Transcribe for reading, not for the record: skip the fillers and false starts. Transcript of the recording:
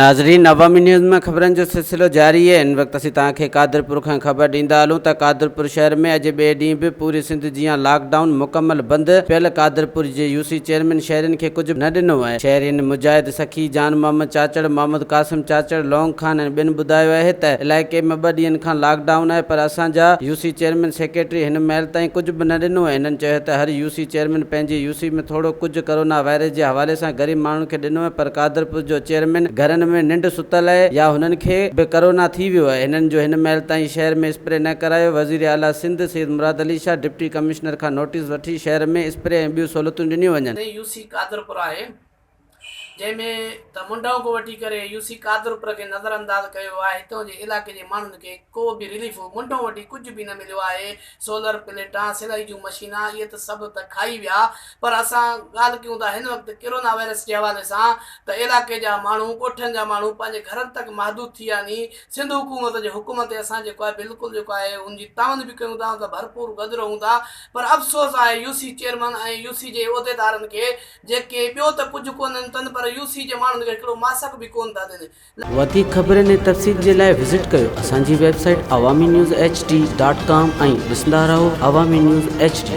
ناظرين عوامي نيوز ۾ خبرن جو سلسلو جاري آهي هن وقت اسين توهان کي قادرپور کان خبر ڏيندا هلون ته قادرپور شهر ۾ اڄ ٻئي ڏينهن به پوري سنڌ جيان لاڪ ڊائون مڪمل بند پيل قادرپور جي يوسي چيئرمين شهرين کي ڪجهه به نه ڏنو آهي شهرين مجاهد سخي جان محمد چاچڙ محمد قاسم چاچڙ لونگ خان ۽ ٻين ٻڌايو آهي ته علائقي ۾ ٻه ڏينهن کان لاڪ ڊائون آهي پر اسان جا يوسي چيئرمين سيڪريٽري هن مهل تائين ڪجهه به نه ڏنو آهي هنن چيو ته هر يوسي چيئرمين پنهنجي يوسي ۾ ٿورو ڪجهه ڪرونا وائرس جي حوالي سان غريب ماڻهن کي ڏنو آهي پر قادرپور جو چيئرمين گهرن ۾ ننڊ ستل آهي يا هنن کي به ڪرونا ٿي ويو آهي هنن جو هن مهل تائين شهر ۾ اسپري نه ڪرايو وزير اعليٰ سنڌ سيد مراد علي شاهه ڊپٽي ڪمشنر کان نوٽيس وٺي شهر ۾ اسپري ۽ ٻيون سهولتون ڏنيون وڃن. يو سي قادرپور آهي جنهن ۾ ته منڍئون کان وٺي ڪري يو سي قادرپور کي نظر انداز ڪيو ويو آهي هتان جي علائقي جي ماڻهن کي ڪو به رليف منڍئون وٺي ڪجهه به نه مليو آهي سولر پليٽان سلائي جون مشينان اهي ته سڀ ته کائي ويا پر اسان ڳالهه ڪيون ٿا هن وقت ڪرونا وائرس جي حوالي سان ته علائقي جا ماڻهو ڳوٺن جا ماڻهو پنهنجي گهرن تڪ محدود ٿي ويا ني سنڌ حڪومت جي حڪم تي اسان جيڪو آهي بلڪل جيڪو آهي ان جي تعاون به ڪيون ٿا ان سان ڀرپور گڏ رهون ٿا پر افسوس آهي يو سي چيئرمن ۽ يو سي جي عهديدارن کي جيڪي ٻيو ته ڪجهه ڪونهن تن پر يو سي جي ماڻهن کي هڪڙو ماسڪ به ڪونه ٿا ڏين. وڌيڪ خبرن ۽ تفصيل جي لاء وزٽ ڪيو اسان جي website Awami news H D dot com ۽ ڏسندا رهو عوامي نيوز ايڇ ڊي.